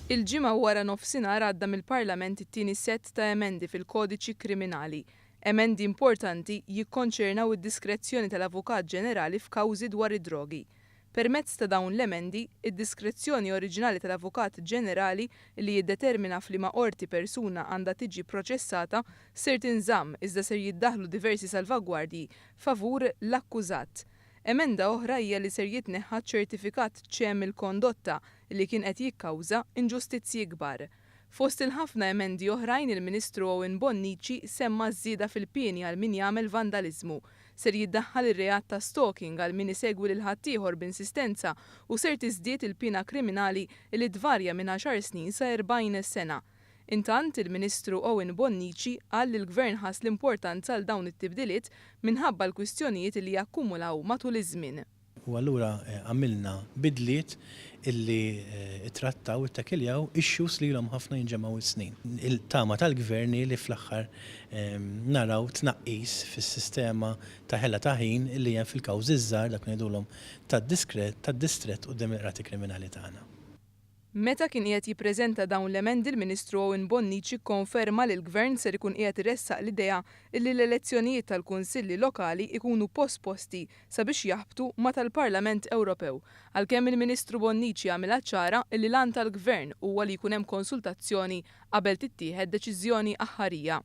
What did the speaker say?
Il-Ġimgħa wara nofsinhar għadda mill-Parlament it-tieni sett ta' emendi fil-Kodiċi Kriminali. Emendi importanti jikkonċernaw id-diskrezzjoni tal-Avukat Ġenerali f'kawżi dwar id-drogi. Permezz ta' dawn l-emendi, id-diskrezzjoni oriġinali tal-Avukat Ġenerali li jiddetermina f'liema qorti persuna għandha tiġi proċessata ser tinżamm iżda ser jiddaħħlu diversi salvagwardji favur l-akkużat. Emenda oħra hija li ser jitneħħa ċ-ċertifikat C mill-kondotta li kien qed jikkawża inġustizzji kbar. Fost il-ħafna emendi oħrajn il-Ministru Owen Bonnici semma ż-żieda fil-pieni għal min jagħmel vandaliżmu. Ser jiddaħħal ir-reat ta' stalking għal min isegwi lil ħaddieħor b'insistenza u ser tiżdied il-piena kriminali li tvarja minn għaxar snin sa 40 sena. Intant, il-Ministru Owen Bonnici qal li l-Gvern ħass l-importanza għal dawn it-tibdiliet minħabba l-kwistjonijiet li akkumulaw matul iż-żmien. U allura għamilna bidliet illi ttrattaw, ittakiljaw issues li ilhom ħafna jinġemgħu s-snin. Il-tama tal-Gvern hi li fl-aħħar naraw tnaqqis fis-sistema ta' ħela ta' ħin illi hemm fil-kawżi ż-żgħar, dak li ngħidulhom tad-distrett quddiem il-qrati kriminali tagħna. Meta kien qiegħed jippreżenta dawn l-emendi l-Ministru Owen Bonnici kkonferma li l-Gvern ser ikun qiegħed iressaq l-idea illi l-elezzjonijiet tal-Kunsilli Lokali ikunu posposti sabiex jaħbtu ma' tal-Parlament Ewropew. Għalkemm il-Ministru Bonnici għamilha ċara illi l-għan tal-Gvern huwa li jkun hemm konsultazzjoni qabel tittieħed deċiżjoni aħħarija.